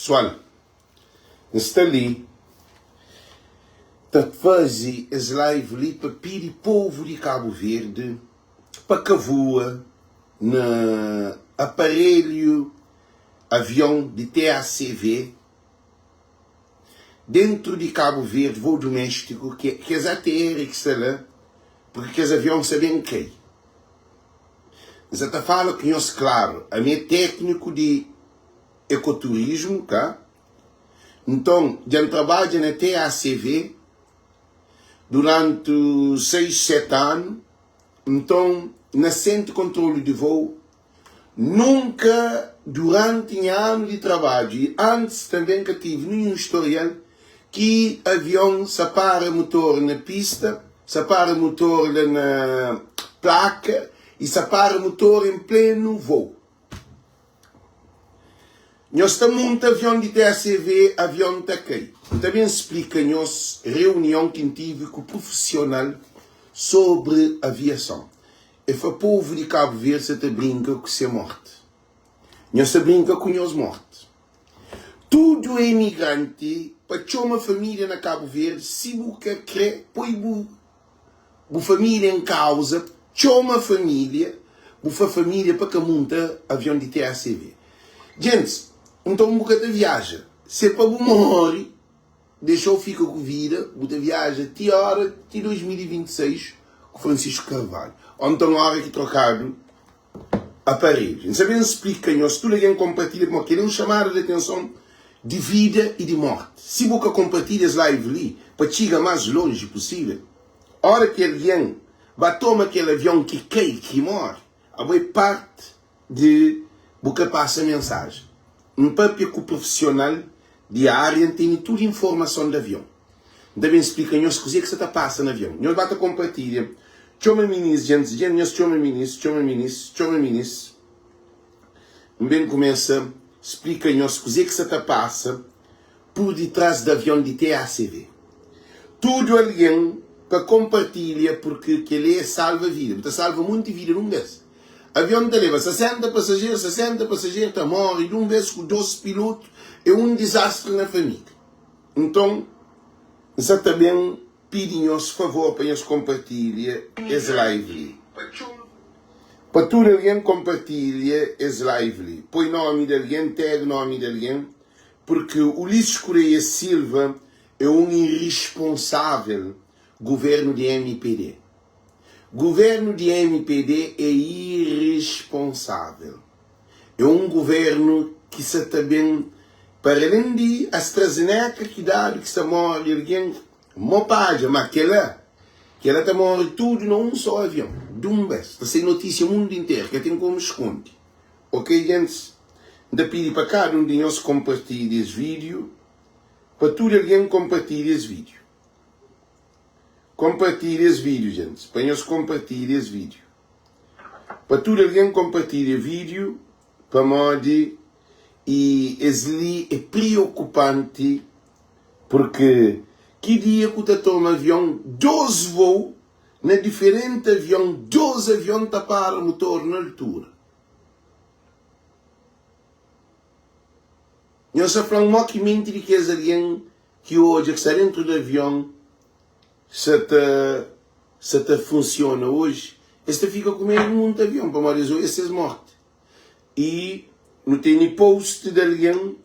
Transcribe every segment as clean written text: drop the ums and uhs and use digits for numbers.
Pesoal, N sta li ta faze es live li pa pidi povu di Kabu Verdi pa ka voa na aparelhu avion di TACV dentru di Kabu Verdi, voo duméstiku, kes ATR ki sta la, purki kes avion sta ben kai. N sa ta fala ku nhos klaru, ami é tékniku di ekoturismu, ka? Nton, dja N trabadja na TACV duranti 6, 7 anu. Nton, na Sentru Kontrolu di Vou, nunka duranti nha anu di trabadju i antis tanbê N ka tive ninhun storial ki avion sa para mutor na pista, sa para mutor la na plaka i sa para mutor en plenu vou. Nhos ta munta avion di TACV, avion ta kai. N ta ben splika nhos reunion ki N tive ku prufisional sobri aviason. E fla povu di Kabu Verdi sa ta brinka ku se morti. Nhos ta brinka ku nhos morti. Tudu emigranti pa txoma familia na Kabu Verdi si bu ka kre poi bu bu família en kauza, txoma família, bu fla família pa ka munta avion di TACV. Gentis, nton bu ka ta viaja. Se pa bu móre, dexa-u fika ku vida, bu ta viaja ti óra, ti 2026 ku Francisco Carvalho. Ô nton óra ki trokadu aparelhu. N sa ben splika nhos, tudu algen konpartilha, pamodi kel-li é un xamada di atenson di vida i di morti. Si bu ka konpartilha es live li pa txiga más lonji pusível, óra ki algen ba toma kel avion ki kai, ki móre, abo é parti di bu ka pasa mensajen. N papia ku profisional di ária, N tene tudu informason di avion. N ta ben splika nhos kuzê ki sa ta pasa na avion. Nhos ba ta konpartilha. Txoma minis, djentis, djen, nhos txoma minis, txoma minis, txoma minis. N ben kumesa splika nhos kuzê ki sa ta pasa pur ditras di avion di TACV. Tudu algen pa konpartilha purki kel-li é salva vida. Bu ta salva monti vida dun bes. Avion ta leba 60 pasajeru, 60 pasajeru ta móre dun bes ku dos pilotu. É un dizastri na família. Nton, N sa ta ben pidi nhos favor pa nhos konpartilha es live li. Pa tudu algen konpartilha es live li. Poi nomi di algen, tag nomi di algen, purki Ulisses Correia Silva é un irresponsável governu di mpd. Governu di mpd é irresponsável. É un governu ki sa ta ben para alen di AstraZeneca ki dadu ki sta mori algen mo padja ma kela kela ta mori tudu na un so avion dun bes ta sai notisia mundu interu ka ten komu skonde ok gentis N ta pidi pa kada un di nhos konpartilha es video pa tudu algen konpartilha es video konpartilha es video gentis pa nhos konpartilha es video. Pa tudu algen konpartilha vídiu pamodi i es li é priokupanti purki ki dia ku ta toma avion 2 vou na diferenti avion 2 avion ta para mutor na altura. Nhos ta fla-m mo ki menti di kes algen ki odja ki sta dentru di avion sa ta sa ta funsiona oji, es ta fika ku medu munta avion pamodi es odja ses morti. I nu tene post di algen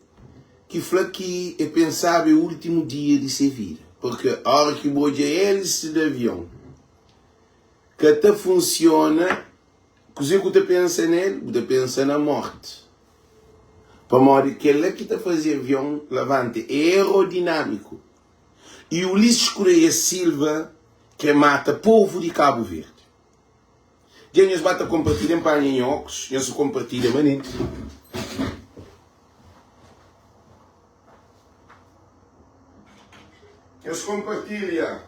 ki fla ki e pensaba e ultimu dia di se vida, purki ora ki bu odja elisi di avion ka ta funsiona, kuze ku ta pensa nel? Bu ta pensa na morti. Pamodi kela ki ta faze avion lavanta e aerodinamiku. I Ulisses Correia Silva kre mata povu di Kabu Verdi. Dja nhos ba ta konpartilha, N panha nha okus, nhos konpartilha manenti. Nhos konpartilha.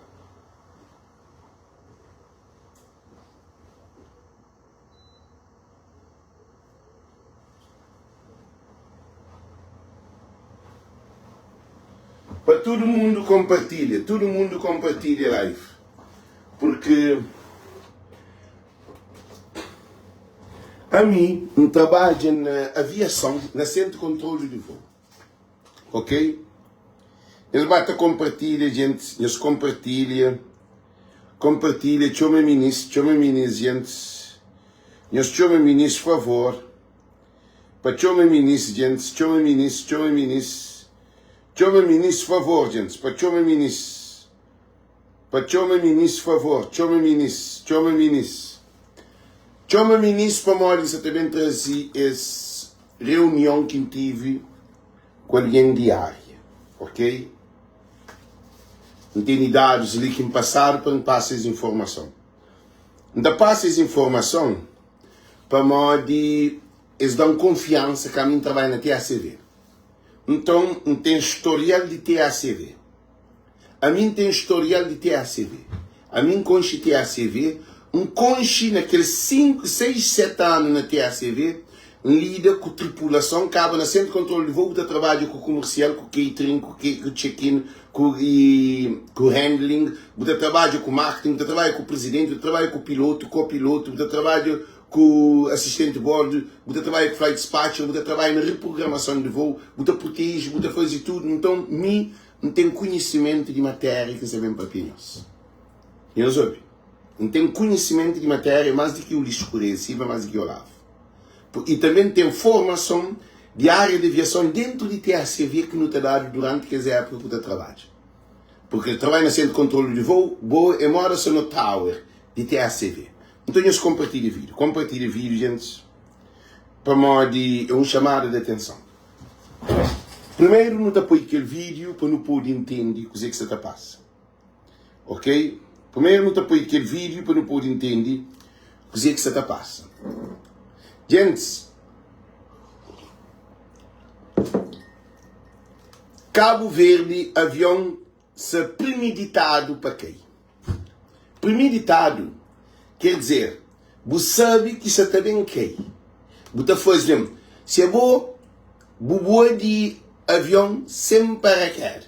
Pa tudu mundu konpartilha, tudu mundu konpartilha live, purki ami N trabadja na aviason, na sentru kontrolu di vou. Ok? Nhos ba ta konpartilha djentis, nhos konpartilha, konpartilha, txoma minis, txoma minis djentis, nhos txoma minis favor, pa txoma minis djentis, txoma minis, txoma minis, txoma minis favor djentis, pa txoma minis, pa txoma minis favor, txoma minis, txoma minis, txoma minis pamodi N sa ta ben traze es reunion ki N tive. Ku algen di ária, ok? N tene dadus li ki N pasadu pa N pasa es informason. N ta pasa es informason pamodi es da-m konfiansa ka mi N trabadja na TACV. Nton, N ten storial di TACV. Ami N ten storial di TACV. Ami N konxe TACV, N konxe na kel 5, 6, 7 anu na TACV, N lida ku tripulason, kaba na sentru di kontrolu di vou, bu ta trabadja ku kumersial, ku catering, ku ku check-in, ku i ku handling, bu ta trabadja ku marketing, bu ta trabadja ku prizidenti, bu ta trabadja ku pilotu, ko-pilotu, bu ta trabadja ku asistenti di bordu, bu ta trabadja ku flight dispatcher, bu ta trabadja na reprogramason di vou, bu ta proteje, bu ta faze tudu. Nton, mi N ten kunhisimentu di matéria ki N sta ben papia nhos. Nhos obi, N ten kunhisimentu di matéria más di ki Ulisses Correia Silva, más di ki Olavo. I tanbê N ten formason di ária di aviason déntu di TACV ki nu ta dadu duranti kes épuka ku ta trabadja. Purki trabadja na Sentru di Kontrolu di Vou, bo é móda sa no tower di TACV. Nton nhos konpartilha vídiu. Konpartilha vídiu, gentis, pamodi é un xamada di atenson. Primeru nu ta poi kel vídiu pa nu pode intende kuzê ki sta ta pasa. Ok? Primeru nu ta poi kel vídiu pa nu pode intende kuzê ki sta ta pasa. Gentis, Kabu Verdi avion sa primiditadu pa kai. Primiditadu ker dizer bu sabe ki sa ta ben kai. Bu ta faze ben. Si abo bu bua di avion sen parakeda,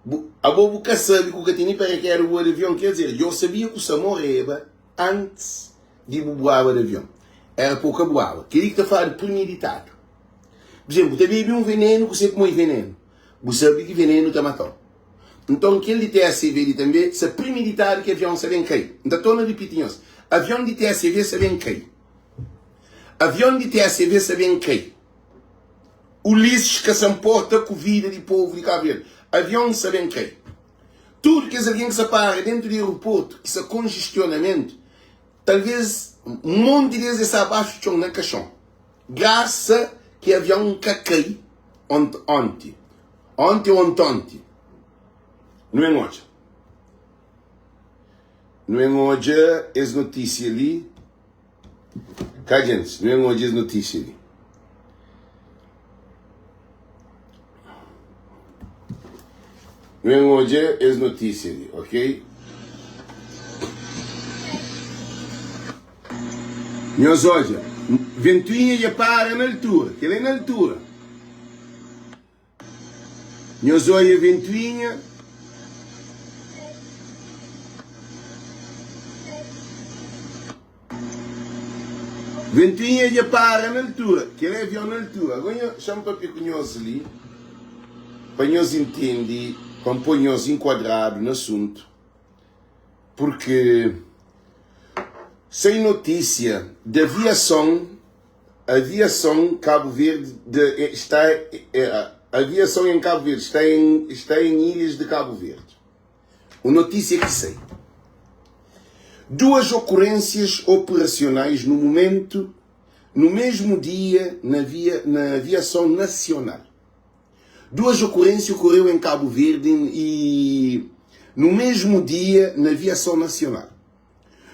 bu abo bu ka sabe ku ka tene parakeda bu bua di avion, ker dizer djo sabia ku sa moreba antis di bu buaba di avion. Era pa bu ka buaba. Keli ki ta fladu primiditadu. Pur izemplu, bu ta bebe un venenu ku se kumoi venenu. Bu sabe ki venenu ta matau. Nton, kel di TSV li tanbe sta primiditadu ki avion sta ben kai. N ta torna ripiti nhos, avion di TSV sta ben kai. Avion di TSV sta ben kai. Ulisses ka sa nporta ku vida di povu di Kabu Verdi. Avion sta ben kai. Tudu kes algen ki sta para dentu di aeroportu, ki sta konjestionamentu, talvez un monti di es sta abaxu txon na kaxon. Grasa ki avion ka kai ont onti. Onti ou ontonti. Nu ben odja. Nu ben odja es notisia li. Ka gentis, nu ben odja es notisia li. Nu ben odja es notisia li, ok? Nhos odja, ventuinha dja para na altura, kel é na altura. Nhos odja ventuinha. Ventuinha dja para na altura, kel é avion na altura. Agora nho, xa-m papia ku nhos li, pa nhos intende, pa N poi nhos inkuadradu na asuntu. Purki sai notísia di aviason, aviason Cabo Verde de, está, aviason em Cabo Verde está em, está em ilhas de Cabo Verde. Un notísia ki sai. Duas ocorrências operacionais no momento, no mesmo dia na, via, na aviação nacional. Duas ocorrências ocorreu em Cabo Verde e no mesmo dia na aviação nacional.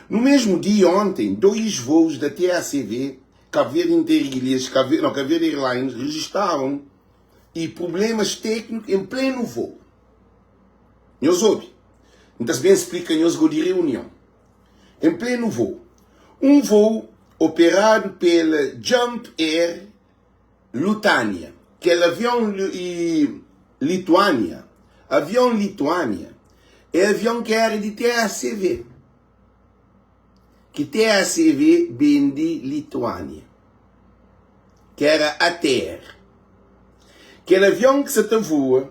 No mesmo dia, ontem, dois voos da TACV, Cabo Verde Interilhas, Cabo Verde, não, Cabo Verde Airlines, registraram e problemas técnicos em pleno voo. Nhos obi, N ta ben splika nhos go di reunion. Em pleno voo. Um voo operado pela Jump Air Lutânia, kel avion i Lituânia, avion Lituânia é avion ki éra di TACV, ki TACV bende Lituânia, ki éra ATR. Kel avion ki sa ta voa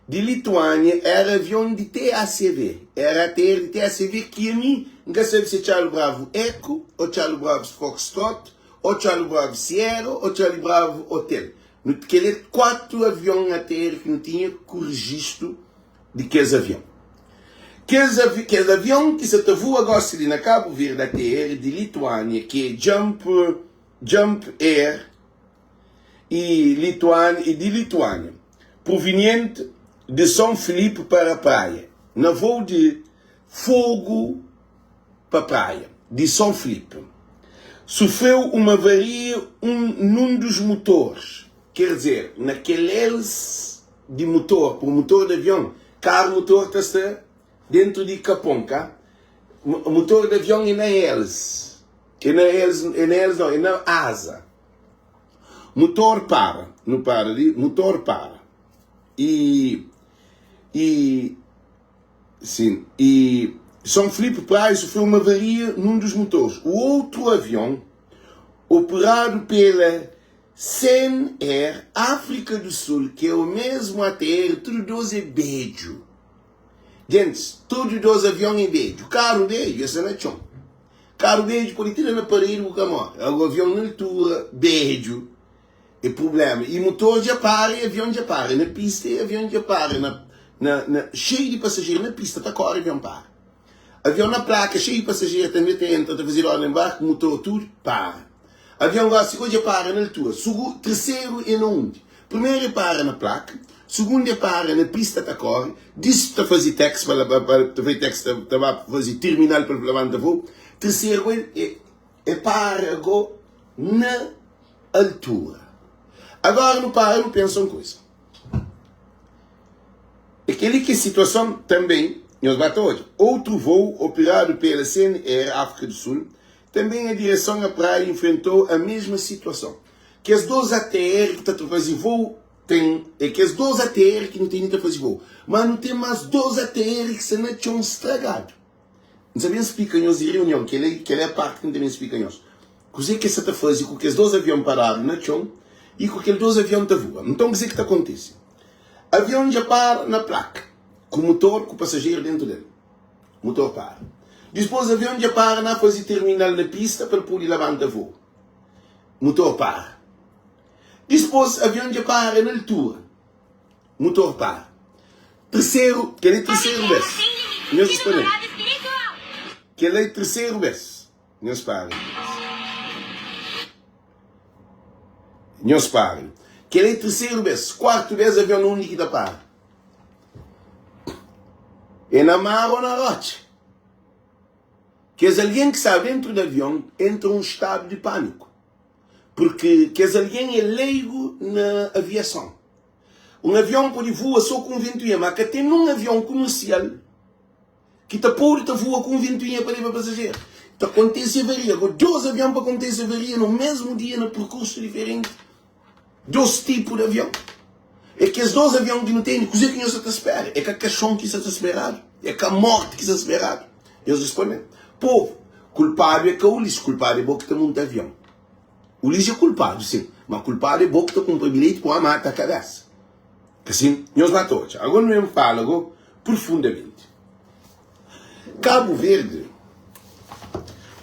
di Lituânia éra avion di TACV, éra ATR di TACV ki ami N ka sabe si é Charlie Bravo Echo ô Charlie Bravo Foxtrot ô Charlie Bravo Sierra ô Charlie Bravo Hotel. Nu kel é 4 avion ATR ki nu tinha ku rejistu di kes avion. Kes kes avion ki sa ta voa gosi li na Kabu Verdi ATR di Lituânia ki é Jump Jump Air e Lituânia e di Lituânia proveniente de São Filipe para Praia na voo de Fogo pa Praia di São Filipe sofreu uma avaria um num dos motores ker dizer na kel hélice di motor por motor di avion karu motor ta sta dentro di kapon ka motor di avion é na hélice é na hélice é na hélice não é na aza. Mutor para, nu para li, mutor para. E, e, sim, e São Filipe Praia sofreu uma avaria num dos motores. O outro avião, operado pela CNR África do Sul, que é o mesmo ATR, tudo dois é bedju. Gentis, tudo dois avião é bedju. Carro bedju, essa na txon. Karu bedju pode tira na paredi bu ka more. Ago avion na altura bedju é prublema. I mutor dja para i avion dja para. Na pista i avion dja para. Na na na xeiu di pasajeru na pista ta kore avion para. Avion na plaka xeiu di pasajeru tanbe ta entra ta faze roda na embarku mutor tudu para. Avion gosi go dja para na altura. Sugu terseru é na undi? Primeru é para na plaka, sugundu é para na pista ta kore, dis ta faze taxi pa ta faze taxi ta ba faze terminal pa labanta voo, terseru é é para go na altura. Agora nu para nu pensa un kuza. É kel-li ki é situason tanbê, nhos ba ta odja. Outro voo operadu pela CNR Áfrika do Sul, tanbê na direson a Praia enfrentou a mesma situason. Kes 2 ATR ki ta faze voo ten é kes 2 ATR ki nu tene ta faze voo. Ma nu ten mas 2 ATR ki sta na txon stragadu. N sa ben splika nhos di reunion, kel-li kel-li é parti ki N ta ben splika nhos. Kuzê ki es sa ta faze ku kes 2 avion paradu na txon i ku kel 2 avion ta voa. Nton kuzê ki ta kontise? Avion dja para na plaka, ku mutor ku pasajeru dentu del. Mutor para. Dispôs avion dja para na faze terminal na pista pa el pode labanta voo. Mutor para. Dispôs avion dja para na altura. Mutor para. Terseru, kel-li é terseru bês. Nhos responde-m. Kel-la é terseru bês. Nhos para. Nhos para. Kel-la é terseru bês. Kuartu bês avion na undi ki ta para? É na mar ô na rótxa? Kes algen ki staba déntu di avion entra un stadu di pániku, purki kes algen é leigu na aviason. Un avion pode voa sô ku un ventuinha, má ka ten nun avion kumersial ki ta pode ta voa ku un ventuinha pa leba pasajeru. Ta kontese avaria. Agora, dôs avion pa kontese avaria na un mésmu dia na perkursu diferenti. Dôs tipu di avion. É kes dôs avion ki nu tene. Kuzê ki nhos sa ta spera? É ka kaxon ki sa ta speradu? É ka mórti ki sa speradu? Nhos responde-m, Povu, kulpadu é ka Ulis, kulpadu é bo ki ta munta avion. Ulis é kulpadu, sin, má kulpadu é bo ki ta kunpra bilheti ku mata kabésa. Ka sin? Nhos ba ta odja. Agora nu ben fala go profundamenti. Kabu Verdi,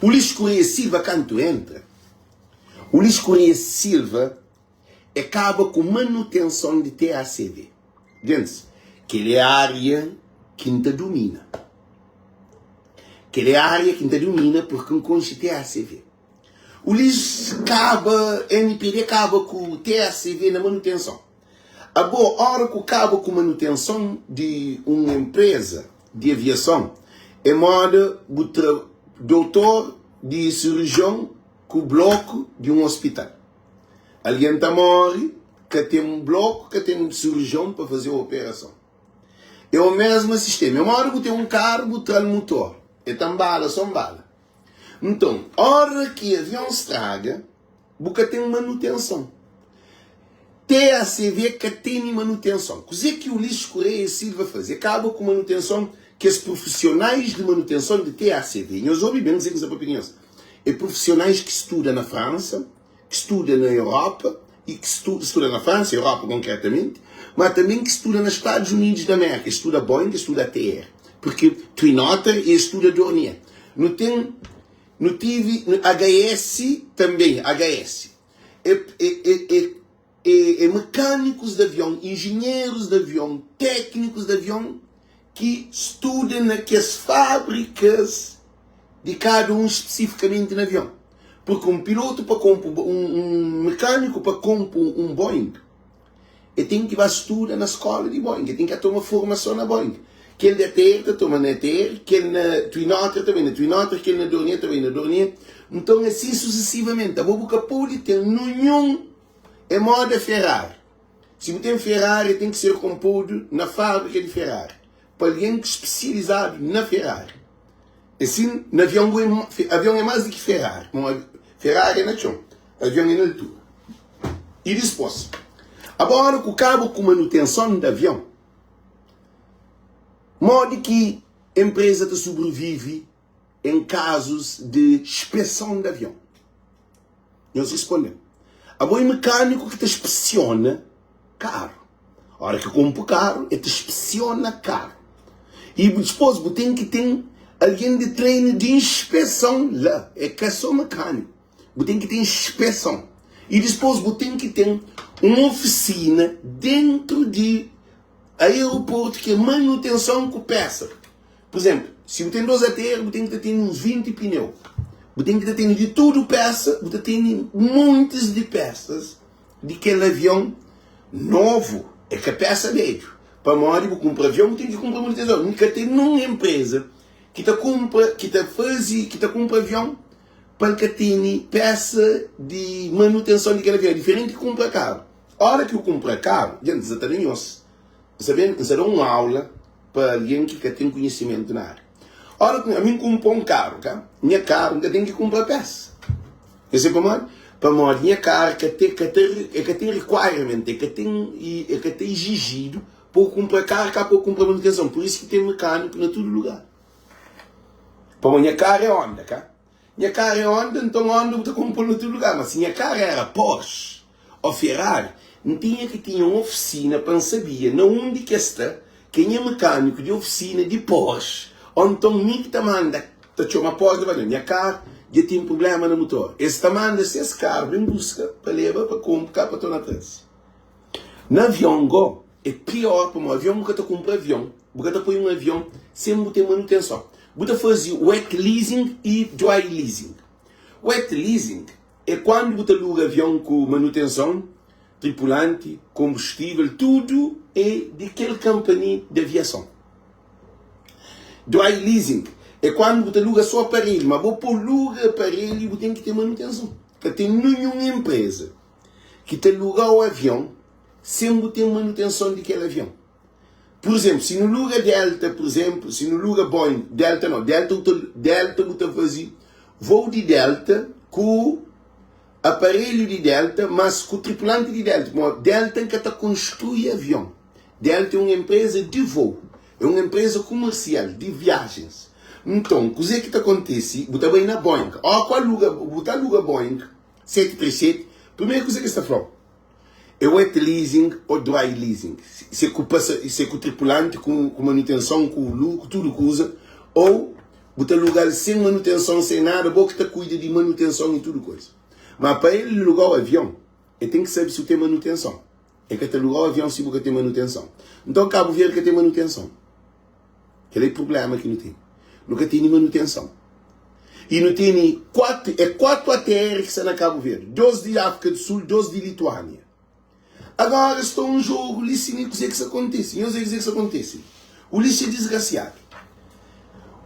Ulis Correia Silva kantu entra, Ulis Correia Silva é kaba ku manutenson di TACV. Gentis, kel é ária ki N ta dumina. Kel é ária ki N ta dumina purki N konxe TACV. Ulis kaba, MPD kaba ku TACV na manutenson. Abo, ora ku kaba ku manutenson di un enpreza di aviason, é moda bu tra doutor di sirujion ku bloku di un ospital. Algen ta móre, ka ten bloku, ka ten sirujion pa faze operason. É o mesmu sistema. É moda bu ten un karu, bu tra-l mutor, el ta nbala so nbala. Nton, óra ki avion straga, bu ka ten manutenson. TACV ka tene manutenson. Kuzê ki Ulisses Correia e Silva faze? E kaba ku manutenson kes prufisionais di manutenson di TACV. Nhos obi ben kuzê ki N sta papia ku nhos. É prufisionais ki studa na Fransa, ki studa na Europa. i ki studa na Fransa, Europa konkretamenti, ma tanbê ki studa na Stadus Unidus di Amérika, es studa Boeing, es studa ATR, purki Twin Otter i es studa Dornier. Nu ten, nu tivi HS tanbê, HS é, é, é, é, é, é mekânikus di avion, injinherus di avion, téknikus di avion ki studa na kes fábrikas di kada un spesifikamenti na avion. Purki un pilotu pa konpo, un mekâniku pa konpo un Boeing, el ten ki ba studa na skóla di Boeing, el ten ki toma formason na Boeing. Kel di ATR ta toma na ATR, kel na Twin Otter ta bai na Twin Otter, kel na Dornier ta bai na Dornier. Nton, asin susesivamenti. Abo bu ka pode ten ninhun É moda Ferrari. Si bu ten Ferrari, el ten ki ser konpodu na fábrika di Ferrari, pa algen ki spesializadu na Ferrari. É sin, na avion bu é, avion é más di ki Ferrari. Pamodi Ferrari é na txon, avion é na altura. I dispôs, abo óra ku kaba ku manutenson di avion, modi ki enpreza ta sobrevivi en kazus di speson di avion? Nhos responde-m, Abo é mekaniku ki ta spesiona karu. Ora ki konpo karu, el ta spesiona karu. I dispos bu ten ki ten algen di treinu di inspeson la. É ka so mekaniku. Bu ten ki ten inspeson. I dispos bu ten ki ten un ofisina dentru di aeroportu ki é manutenson ku pesa. Pur izénplu, si bu ten 2 ATR, bu ten ki ta tene uns 20 pineu. Bu ten ki ta tene di tudu pésa, bu ta tene montis di pésas di kel avion novu. É ka pésa bédju. Pamodi bu kunpra avion, bu ten ki kunpra manutenson. N ka ten nun enpreza ki ta kunpra, ki ta faze, ki ta kunpra avion pa el ka tene pésa di manutenson di kel avion. É diferenti di kunpra karu. Óra ki bu kunpra karu, dja N sa ta da nhos, N sa ben, N sa da un aula. Pa algen ki ka ten konhisimentu na ária. Ora ku ami N kunpra un karu, ka? Nha karu N ka ten ki kunpra pesa. Nhos sabe pamodi? Pamodi nha karu ka ten, ka ten, e ka ten requirement, e ka ten, e ka ta izijidu pa bu kunpra karu, ka pa bu kunpra manutenson. Pur isu ki ten mekaniku na tudu lugar. Pamodi nha karu é Honda, ka? Nha karu é Honda, nton Honda bu ta konpo-l na tudu lugar. Ma si nha karu éra Porsche ô Ferrari, N tinha ki tinha un ofisina pa N sabia na undi ki es sta, kenha é mekaniku di ofisina di Porsche ô nton mi ki ta manda, ta txoma Porsche ta fla, Nha karu dja ten prubléma na mutor. Es ta manda ses karu ben buska pa leba pa konpo ka pa torna traze. Na avion go é pior pamodi avion bu ka ta kunpra avion, bu ka ta poi un avion sen bu ten manutenson. Bu ta faze wet leasing i dry leasing. Wet leasing é kuandu bu ta luga avion ku manutenson, tripulanti, konbustível, tudu é di kel kanpani di aviason. Dry leasing é kuandu bu ta luga so aparelhu, ma bo po luga aparelhu bu ten ki ten manutenson. Ka ten ninhun enpreza ki ta luga-u avion sen bu ten manutenson di kel avion. Pur izénplu, si nu luga Delta, pur izénplu, si nu luga Boeing, Delta nau, Delta bu ta, Delta bu ta faze vou di Delta ku aparelhu di Delta, mas ku tripulanti di Delta, pamodi Delta ka ta konstrui avion. Delta é un enpreza di vou, é un enpreza kumersial di viajens. Nton, kuzê ki ta kontise, bu ta bai na Boeing, ó ku aluga, bu ta aluga Boeing, 737, primeru kuza ki es ta fla-u é wet leasing ô dry leasing, si é ku pasa, si é ku tripulanti, ku ku manutenson, ku lu, ku tudu kuza, ô bu ta luga-l sen manutenson, sen nada, bo ki ta kuida di manutenson i tudu kuza. Ma pa el luga-u avion, el ten ki sabe si bu ten manutenson. El ka ta luga-u avion si bu ka ten manutenson. Nton Kabu Verdi ka ten manutenson. Kel é prubléma ki nu ten. Nu ka tene manutenson. I nu tene 4, é 4 ATR ki sta na Kabu Verdi. 2 di Áfrika di Sul, 2 di Lituânia. Agora sta un jogu li si mi kuzê ki sta kontise. Nhos vê kuzê ki sta kontise. Ulisses é disgrasiadu.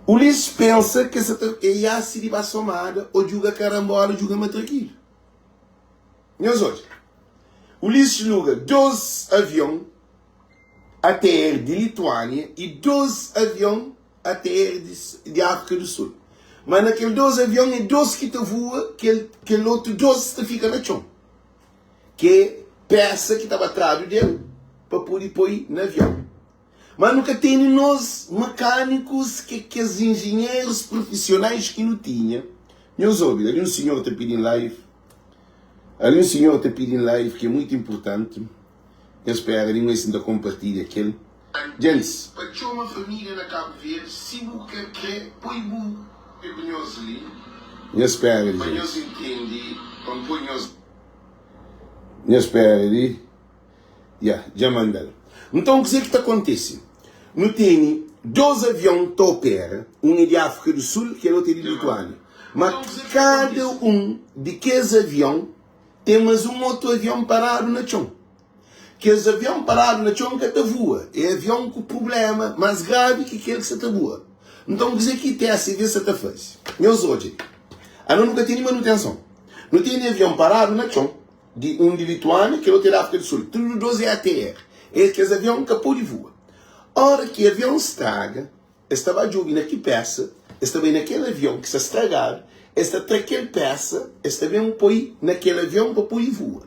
Ulisses pensa ke sa ta é iasi di ba somada ô djuga karambola, djuga matraquilho. Nhos odja. Ulisses luga 2 avion ATR di Lituânia i 2 avion ATR di Áfrika du Sul. Má na kel 2 avion é 2 ki ta vua, kel kel otu 2 ta fika na txon, ki é pésa ki ta ba tradu di el pa pode poi na avion. Má nu ka tene nos mekánikus ki é kes injinherus profisionais ki nu tinha. Nhos obi, ali un sinhor ta pidi-m live. Ali un sinhor ta pidi live ki é muitu inpurtanti. Nhos spera di un si N ta konpartilha kel. Djentis. Pa txoma família na Kabu Verdi si bu ka kre poi bu pe ku nhos li. Nhos spera di. Pa nhos intendi pa N poi nhos. Nhos spera di. Ya, dja manda-l. Nton kuzê ki ta kontise? Nu tene dôs avion ta opera, un é di Áfrika du Sul, kel otu é di Lituánia. Má kada un di kes avion ten más un otu avion paradu na txon. Kes avion paradu na txon ka ta vua, é avion ku prubléma más gravi ki kel ki sta ta bua. Nton kuzê ki TSV sta ta faze? Nhos odja li, anos nu ka tene manutenson. Nu tene avion paradu na txon. Di un di Lituánia, kel otu é di Áfrika di Sul. Tudu dos é ATR. É kes avion ka pode vua. Óra ki avion straga, es ta ba djobe na ki pésa, es ta bai na kel avion ki sta stragadu, es ta tra kel pésa, es ta ben poi na kel avion pa pode vua.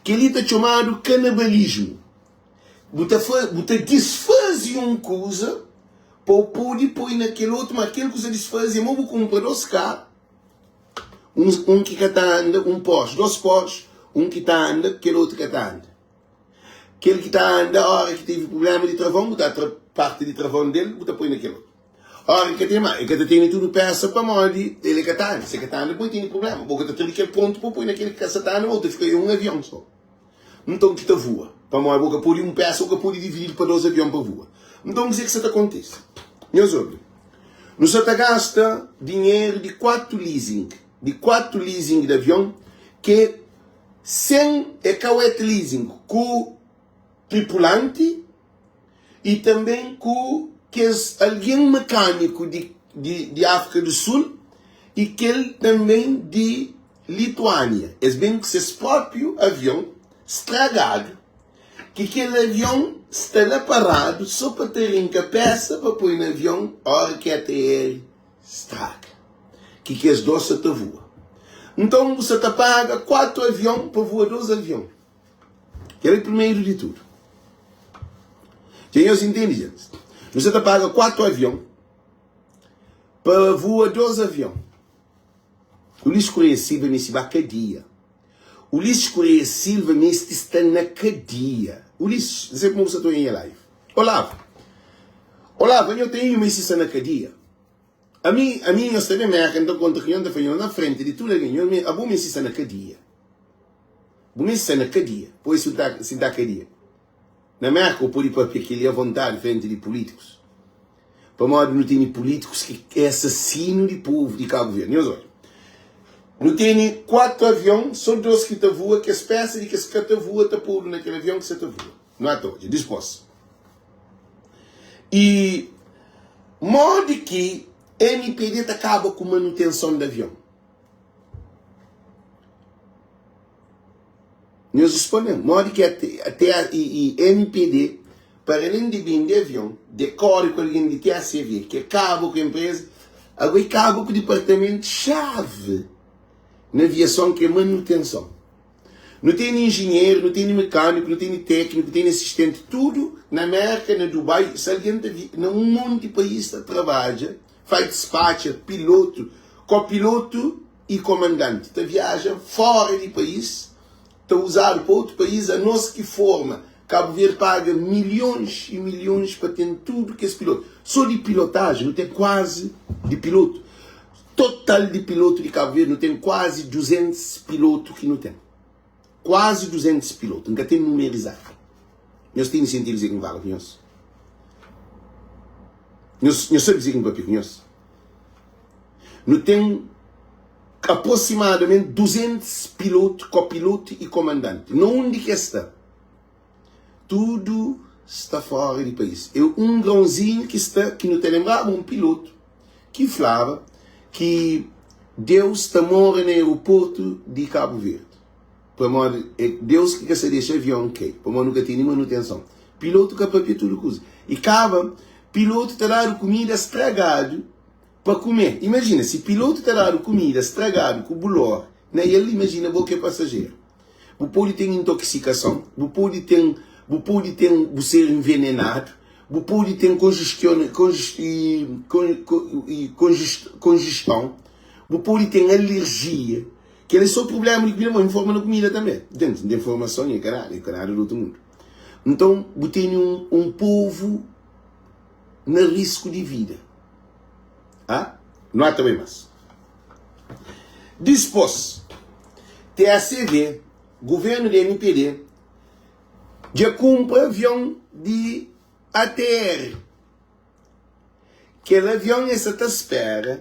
Kel-li ta txomadu kanabalismu. Bu ta bu ta disfaze un kuza pa bu pode poi na kel otu, má kel ku sta disfaze é mo bu kunpra dos karu. Un, un ki ka ta anda, un Porsche, dos Porsche, un ki ta anda, kel otu ka ta anda. Kel ki ta anda, ora ki tevi prublema di travon, bu ta tra parti di travon del, bu ta poi na kel otu. Ora ki ka ten ma, el ka ta tene tudu pesa pamodi el e ka ta anda. Si el ka ta anda, poi tene prublema. Bo ka ta tra di kel prontu pa poi na kel ki ka sa ta anda, bo ta fika un avion so. Nton ki ta vua. Pamodi bo ka pode un pesa, bo ka pode dividi-l pa dos avion pa vua. Nton kuzê ki sa ta kontise? Nhos obi. Nu sa ta gasta dinheru di 4 leasing, di 4 leasing di avion ki sen é ka wet leasing ku tripulanti i tanben ku kes algen mekaniku di di di Afrika du Sul i kel tanben di Lituania. Es ben ku ses propiu avion stragadu ki kel avion sta la paradu so pa ta rinka pesa pa poi na avion ora ki ATR straga ki kes dos sa ta vua. Nton bu sa ta paga 4 avion pa vua 2 avion. Kel é primeru di tudu. Dja nhos intende dja? Nu sa ta paga 4 avion pa vua 2 avion. Ulisses Correia Silva meste ba kadia. Ulisses Correia Silva meste sta na kadia. Ulisses, N sei kuma bu sa ta oia nha live. Olavo, Olavo, anho ta inhu meste sta na kadia. Ami, ami nho sta ben Merka, N ta konta ku nho, N ta fla nho na frenti di tudu algen, nho, abo meste sta na kadia. Bu meste sta na kadia. Poi sinta kadia. Na Merka, bu pode papia kel-li avontadi frenti di pulítikus. Pamodi nu tene pulítikus ki é asasinu di povu di Kabu Verdi. Nhos odja, nu tene 4 avion, so 2 ki ta vua, kes pesa di kes ki ka ta vua ta podu na kel avion ki sa ta vua. Nu ata odja dispos. I modi ki MPD ta kaba ku manutenson di avion? Nhos responde-m, modi ki i MPD, para alén di bende avion, de kore ku algen di TACV, ki kaba ku enpreza, ago e kaba ku dipartamentu xavi na aviason ki é manutenson. Nu tene injinheru, nu tene mekaniku, nu tene tekniku, nu tene asistenti, tudu na Merka, na Dubai, si algen ta vi na un monti país ta trabadja, fai dispatxa, pilotu, kopilotu i komandanti ta viaja fora di país, ta uzadu pa otu país, anos ki forma Kabu Verdi paga milhons i milhons pa ten tudu kes pilotu. So di pilotaji nu ten kuazi di pilotu, total di pilotu di Kabu Verdi nu ten kuazi 200 pilotu ki nu ten. Kuazi 200 pilotu, N ka ten numeru izatu. Nhos tene sentidu kuzê ki N fala ku nhos? Nhos, nhos sabe kuzê ki N papia ku nhos? Nu ten aproximadamenti 200 pilotu, kopilotu i komandanti. Na undi ki es sta? Tudu sta fora di país. É un grãozinhu ki sta, ki nu ta lenbraba un pilotu ki flaba ki Deus ta mora na aeroportu di Kabu Verdi. Pamodi é Deus ki ka sa dexa avion kai, pamodi nu ka tene manutenson. Pilotu ka papia tudu kuza. I kaba, pilotu ta dadu kumida stragadu pa kume. Imajina, si pilotu ta dadu kumida stragadu ku bulor na el, imajina bo ki é pasajeru. Bu pode ten intokisikason, bu pode ten, bu pode ten, bu ser envenenadu, bu pode ten konjuston, bu pode ten alerjia. Kel é so prubléma di kumida, ma N forma na kumida tanbê. Ntende? N ten formason e ka nada, e ka nada di otu mundu. Nton, bu tene un, un povu na risku di vida. Ah? Nu ata bai mas. Dispôs, TACV, guvernu di mpd, dja kunpra avion di ATR. Kel avion es sa ta spera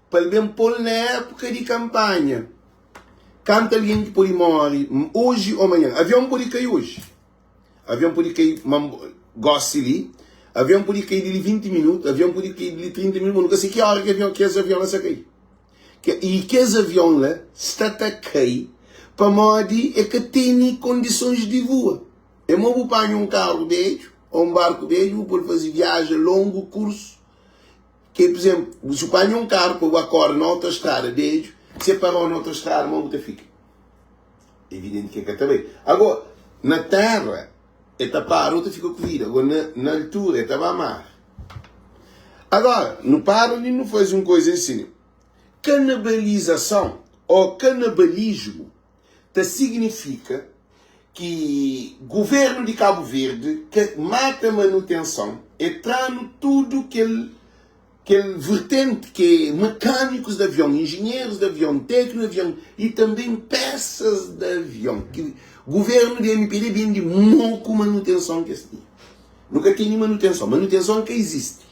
pa el ben pô-l na épuka di kanpanha. Kantu algen ki pode móre oji ô manhan? Avion pode kai oji. Avion pode kai gósi li. Avion pode kai di li 20 minutu. Avion pode kai di li 30 minutu. Nu ka sabe ki óra ki avion, kes avion la sa kai. I kes avion la sta ta kai pamodi e ka tene kondisons di vua. É mo bu panha un karu bedju ô un barku bedju bu pode faze viaja longu kursu. Ke pur izénplu, si bu panha un karu pa bu ba kóre na autostrada bedju, si e parau na autostrada mo bu ta fika? Evidenti ki e ka ta bai. Agó, na téra e ta para ô ta fika ku vida, agó na na altura e ta ba mar. Agora, nu para li nu faze un koza ensin, kanabalizason ô kanabalismu ta signifika ki guvernu di Kabu Verdi ka mata manutenson, e tra-nu tudu kel kel vertenti ki é mekanikus di avion, injinherus di avion, teknikus di avion i tanben pesas di avion ki guvernu di mpd bende moku manutenson ki es tinha. Nu ka tene manutenson, manutenson ka izisti.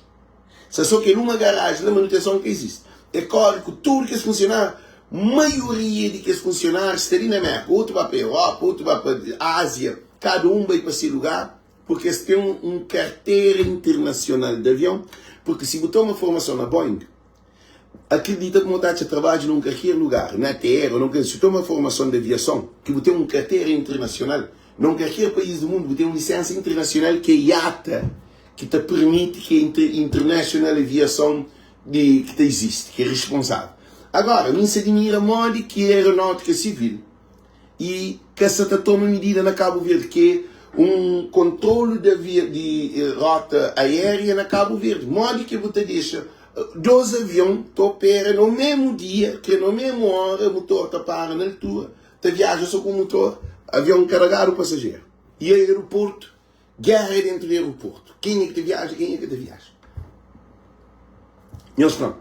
Sa so kel uma garaji la manutenson ka izisti. E kore ku tudu kes funsionáriu, maioria di kes funsionáriu sta li na Merka, otu ba pa Europa, otu ba pa Ázia, kada un bai pa se lugar, purki es ten un kartera internasional di avion, purki si bu toma formason na Boeing, Akredita kuma bu ta atxa trabadju na un kalker lugar, na tera, na un si bu toma formason di aviason, ki bu ten un kartera internasional, na un kalker país di mundu, bu ten un lisensa internasional ki é IATA, ki ta pirmiti ki é International Aviason di ki ta izisti, ki é responsável. Agora, mi N sa dimira modi ki aeronautika sivil i ka sa ta toma midida na Kabu Verdi, ki é un kontrolu di avia di rota aéria na Kabu Verdi. Modi ki bu ta dexa dos avion ta opera no memu dia, kre no memu ora, mutor ta para na altura, ta viaja so ku mutor, avion karagadu pasajeru. I aeroportu, géra dentu di aeroportu, kenha ki ta viaja, kenha ki ka ta viaja. Nhos fla-m,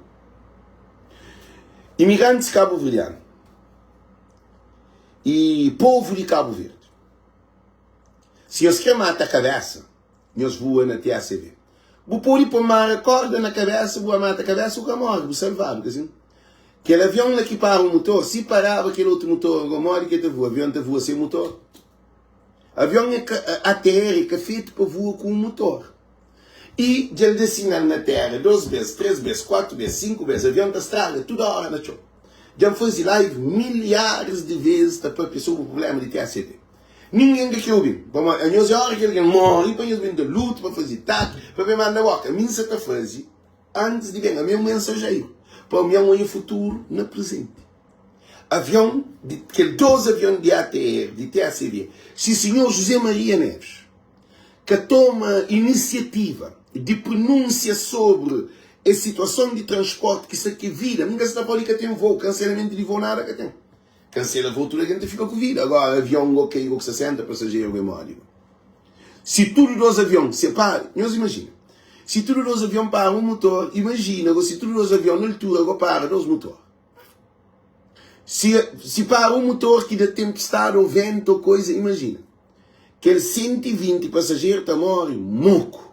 imigrantis kabuverdianu i povu di Kabu Verdi, si nhos kre mata kabesa, nhos vua na TACV. Bu pode pô mara korda na kabesa, bu mata kabesa, bu ka more, bu salvadu, ka sin? Kel avion la ki para un mutor, si paraba kel otu mutor, ago modi ki el ta vua? Avion ta vua sen mutor? Avion é ka, ATR é ka fetu pa vua ku un mutor. I dja el da sinal na téra dos bês, três bês, kuatu bês, sinku bês, avion ta straga tudu óra na txon. Dja N faze live milharis di vezes ta papia sobri prubléma di TACV. Ningen ka krê obi-m, pamodi anhos é óra ki algen móre pa nhos ben da lutu, pa faze taki, pa ben manda bóka. Ami N sa ta faze antis di ben. Ami é un mensajeiru pa ami N odja futuru na prezenti. Avion di kel dos avion di ATR, di TACV, si sinhor José Maria Neves ka toma inisiativa di pronúnsia sobri es situason di transporti ki sta ki vida, mi ka sta fla li ka ten voo, kanselamentu di voo nada ka ten. Kansela voo tudu algen ta fika ku vida. Agora avion go kai go ku 60 pasajeru go é modi go? Si tudu dos avion se para, nhos imajina, si tudu dos avion para un mutor, imajina go si tudu dos avion na altura go para dos mutor. Si si para un mutor ki da tempestadi ou ventu ou koiza, imajina. Kel 120 pasajeru ta móre moku.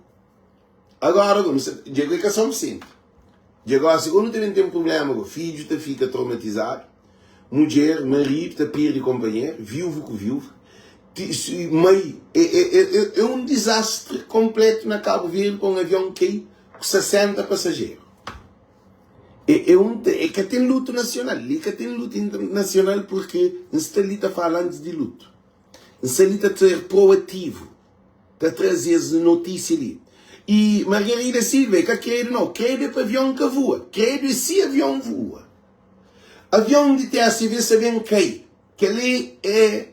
Agora, go, nu sta, dja é ka São Vicente. Dja gosi, go, nu ta ben ten prubléma, go, fidju ta fika traumatizadu, mudjer, maridu ta perde konpanheru, viúvu ku viúva, ti, mai, é, é, é, é un dizastri konplétu na Kabu Verdi pa un avion kai ku 60 pasajeru. É, é un, é ka ten lutu nasional, li ka ten lutu internasional purki N sta li ta fala antis di lutu. N sta li ta ser proativu, ta traze es notísia li. I Margarida Silva, é ka kredu nau, kredu é pa avion ka vua, kredu é si avion vua. Avion di TACV sa ben kai, kel-li é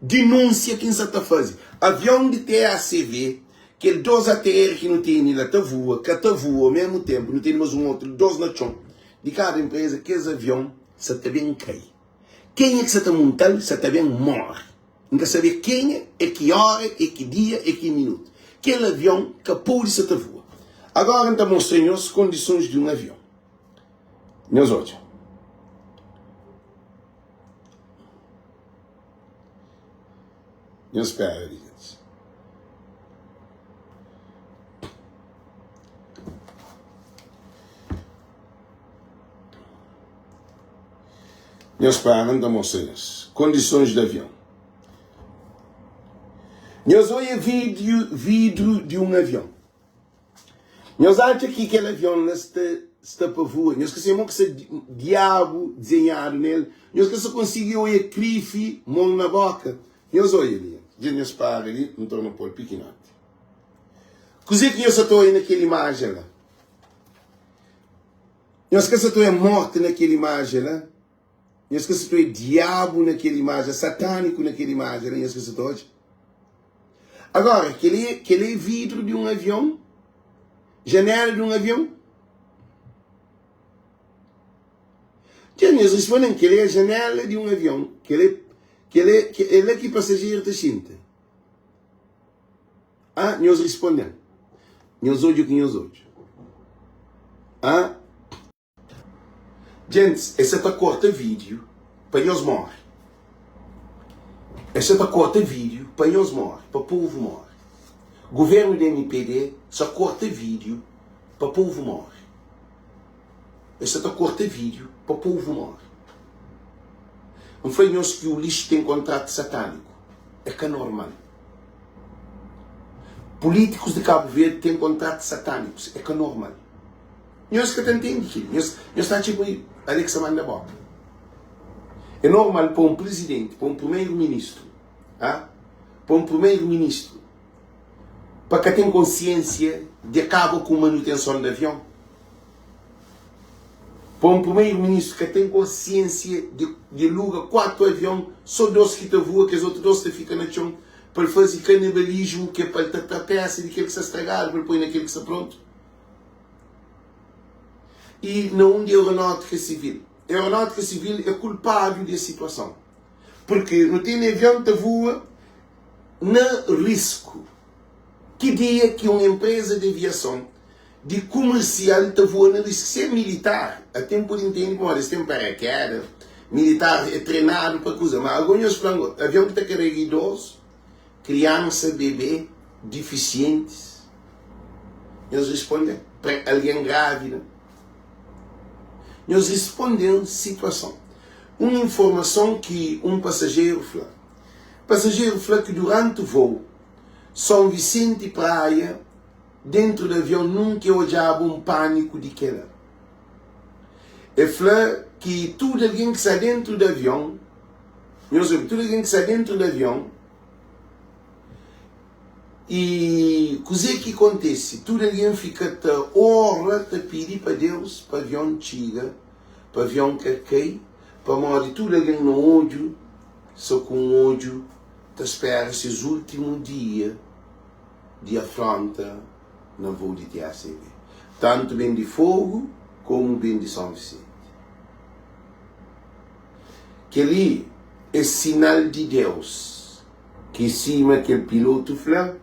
dinúnsia ki N sa ta faze. Avion di TACV, kel dos ATR ki nu tene la ta vua, ka ta vua omésmu ténpu, nu tene más un otu, dos na txon di kada enpreza, kes avion sa ta ben kai. Kenha ki sa ta munta-l sa ta ben móre. N ka sabe kenha, é ki óra, é ki dia, é ki minutu. Kel avion ka pode sa ta voa. Agóra N ta mostra nhos kondisons di un avion. Nhos odja. Nhos spera li, gentis. Nhos para, N ta mostra nhos kondisons di avion. Nhos odja vídiu, vidru di un avion. Nhos atxa ki kel avion la sta, sta pa vua? Nhos ka sabe mo ki sta diabu dizenhadu nel? Nhos ka sta konsigi odja krifi mon na boka? Nhos odja li, dja nhos para li, N torna pol pikinoti. Kuzê ki nhos sa ta odja na kel imajen la? Nhos ka sa ta oia morti na kel imajen la? Nhos ka sa ta oia diabu na kel imajen, sataniku na kel imajen la? Nhos ka sa ta odja? Agora, kel-li, kel-li é vidru di un avion, janela di un avion. Dja nhos responde-m, kel-li é janela di un avion, kel-li, kel-li, é la ki pasajeru ta xinta. Ah, nhos responde-m. Nhos odja ku nhos odju. Ah. Gentis, es sa ta korta vídiu pa nhos móre. Es sa ta korta vídiu pa nhos móre, pa povu móre. Governu di MPD sa korta vídiu pa povu móre. Es sa ta korta vídiu pa povu móre. N fla nhos ki Ulisses ten kontratu satâniku. É ka normal. Políticos de Cabo Verde tem contratos satânicos, é ka normal. Nhos ka ta entende kili. Nhos, nhos ta atxa ma Alex ta manda boka. É normal pa um presidente, pa um primeiro ministro, ah, pa um primeiro ministro, pa ka tem consciência de acaba com manutenção de avião? Pa un primeiro-ministru ka ten konsiensia di aluga 4 avion, so 2 ki ta vua, kes otu 2 ta fika na txon, pa el faze kanibalismu ki é pa el ta tra pesa di kel ki sta stragadu pa el poi na kel ki sta prontu? I na undi aeronáutika sivil? Aeronáutika sivil é kulpadu di es situason, purki nu tene avion ta vua na risku. Ki dia ki un enpreza di aviason di kumersial ta voa na risku? Si é militar, até N pode ntende pamodi es ten paraquedas, militar é trenadu pa kuza. Ma ago nhos fla-m, avion ki ta karega idozu, kriansa, bebe, difisientis, nhos risponde-m, algen grávida, nhos risponde-m situason. Un informason ki un pasajeru fla. Pasajeru fla ki duranti voo, São Vicente Praia dentro di avion nunka e odjaba un pâniku di kela. E fla ki tudu algen ki sta dentro di avion, nhos obi, tudu algen ki sta dentro di avion i kuzê ki kontese? Tudu algen fika ta ora, ta pidi pa Deus pa avion txiga, pa avion ka kai, pamodi tudu algen na odju sta ku un odju ta spera ses últimu dia di afronta na voo di TACV, tantu ben di Fogu komu ben di Son Visenti. Kel-li é sinal di Deus ki, sima kel pilotu fla,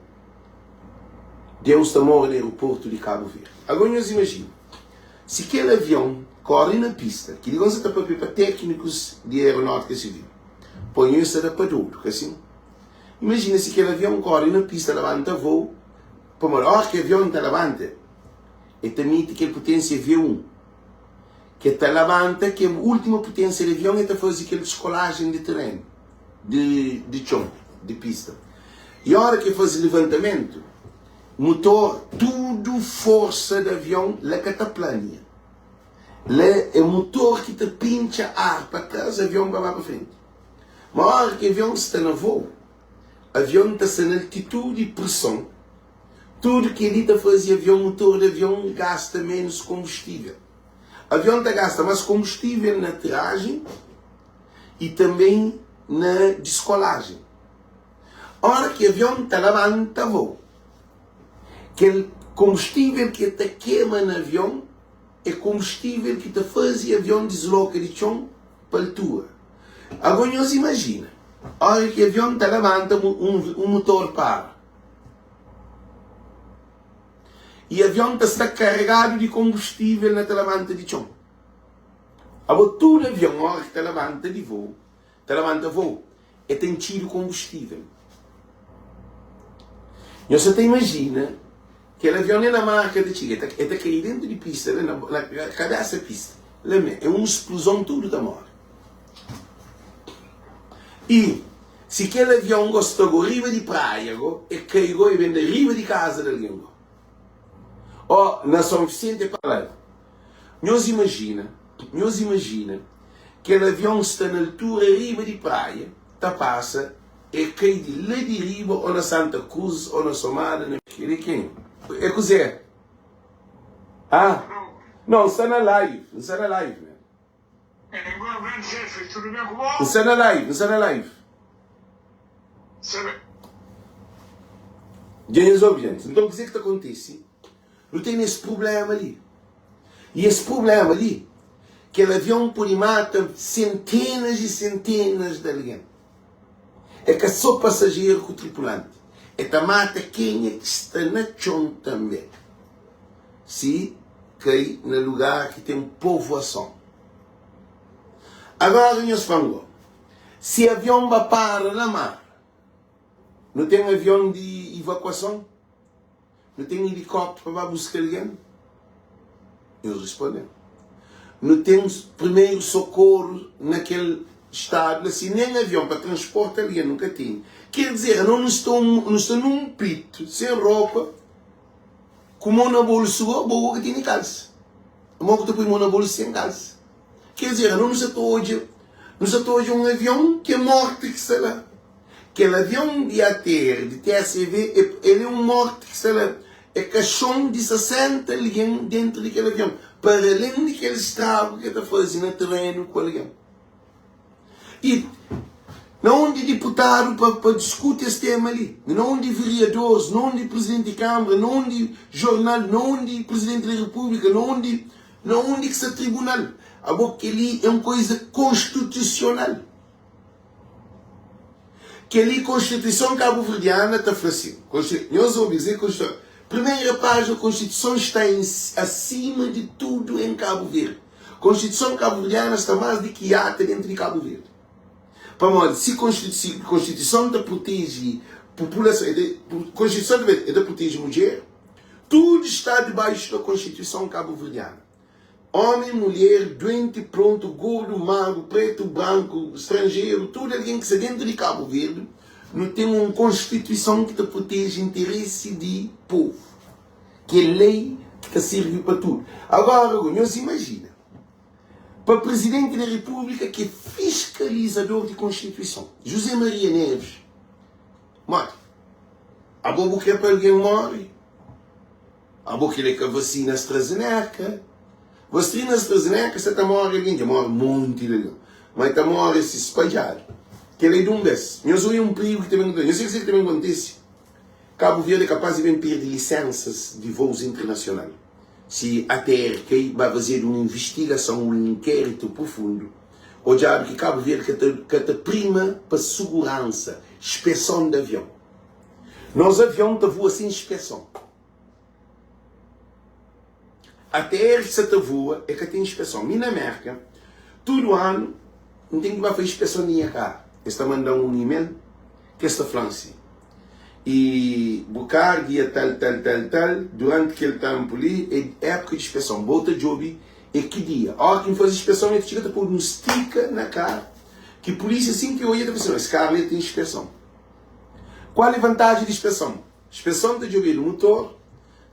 Deus ta mora na aeroportu di Kabu Verdi. Agora nhos imajina, si kel avion kóre na pista, kel-li gosi ta papia pa téknikus di aeronáutika sivil, Poi nhos ta da pa dodu, ka sin? Imajina si kel avion kóre na pista labanta vôu, pamodi óras ki avion ta labanta, el ta miti kel puténsia V1, ki el ta labanta, ki é última puténsia di avion, el ta faze kel diskolajen di terenu, di txon, di pista. I óras ki el faze levantamentu, mutor, tudu forsa di avion la ka ta plania. La é mutor ki ta pintxa ar pa tras avion pa ba pa frenti. Ma ora ki avion sta na vou, avion ta sta na altitudi i preson, tudu kel-li ta faze avion, mutor di avion gasta ménus konbustível. Avion ta gasta más konbustível na aterajen i tanbê na diskolajen. Ora ki avion ta labanta vou, kel konbustível ki el ta kema na avion É konbustível ki ta faze avion disloka di txon pa altura. Ago nhos imajina, óra ki avion ta labanta, un mutor para. I avion ta sta karegadu di konbustível na ta labanta di txon. Abo tudu avion óra ki ta labanta di voo, ta labanta voo, e ta intxidu konbustível. Nhos sa ta imajina kel avion nen na mar ka ta txiga, e ta kai dentu di pista la na kabesa pista la me, e un spluzon tudu ta more. I si kel avion go sta go riba di praia go, e kai go e ben da riba di kaza di algen go. O na Son Visenti e pa la. Nhos imajina, nhos imajina kel avion sta na altura riba di praia ta pasa e kai di la di riba o na Santa Cruz o na Somada na. Kel-li ken? É kuzê? Ah, não, N sta na live, N sta na live man. N sta na live, N sta na live. Dja nhos obi gentis? Nton kuzê ki ta kontise? Nu ten es prubléma li. I es prubléma li, kel avion pode mata senténas i senténas di algen. É ka sô pasajeru ku tripulanti, el ta mata kenha ki sta na txon tanbê, si kai na lugar ki ten povuason. Agóra nhos fla-m gó, si avion ba para na mar, nu ten avion di ivakuason? Nu ten ilikópteru pa ba buska algen? Nhos responde-m, Nu ten primeru sokoru na kel stadu la, si nen avion pa transporta algen nu ka tene. Ker dizer, anos nu sta nu sta nun pitu, sen ropa, ku mon na bolsu go, bo go ka tene kalsa. Mo ku ta pui mon na bolsu sen kalsa? Ker dizer, anos nu sa ta odja, nu sa ta odja un avion ki é morti ki sta la. Kel avion di ATR di TSV el é un morti ki sta la. É kaxon di 60 algen dentru di kel avion, para alen di kel stragu ki el ta faze na terenu ku algen. I na undi diputadu pa pa diskuti es tema li? Na undi viriadoris? Na undi prizidenti di kanbra? Na undi jornal? Na undi prizidenti di repúblika? Na undi na undi ki sta tribunal? Abo kel-li é un koiza konstitusional. Kel-li Konstituison Kabuverdiana ta fla si, Nhos obi kuzê ki Konstituison, primeira pájina, Konstituison sta em asima di tudu em Kabu Verdi. Konstituison Kabuverdiana sta más di ki ata dentu di Kabu Verdi. Pamodi si Konstituison ta proteje populason, Konstituison ta el ta proteje mudjer, tudu sta dibaixu da Konstituison Kabuverdiana. Ómi, mulher, duenti, prontu, gordu, magru, pretu, branku, stranjeru, tudu algen ki sta dentu di Kabu Verdi, nu ten un konstituison ki ta proteje interesi di povu, ki é lei ki ta sirbi pa tudu. Agora, nhos imajina, pa Prizidenti di Repúblika ki é fiskalizador di konstituison, José Maria Neves, modi? Abo bu kre pa algen móre? Abo kel é ka vasina AstraZeneca. Vasina AstraZeneca sa ta more algen, dja more monti di algen, ma e ta more si spadjadu. Kel é di un bes. Nhos oia un prigu ki ta ben kontise. Nhos sabe kuzê ki ta ben kontise? Kabu Verdi é kapaz di ben perde lisensas di vous internasional si ATR kai ba fazedu un invistigason, un inkéritu profundu, odjadu ki Kabu Verdi ka ta ka ta prima pa suguransa, speson di avion. Nos avion ta voa sen inspeson. ATR ki sa ta voa e ka ten inspeson. Mi na Merka, tudu anu N ten ki ba faze inspeson di nha karu. Es ta manda-m un email ki es ta fla-m si, I bu karu dia tal, tal, tal, tal, duranti kel tanpu li é épuka di inspeson. Bo ta djobe é ki dia. Óra ki N faze inspeson, el ta txiga ta podu un stika na karu ki pulísia sin ki odja ta fla si, es karu li el ten inspeson. Kual é vantaji di inspeson? Inspeson ta djobedu mutor,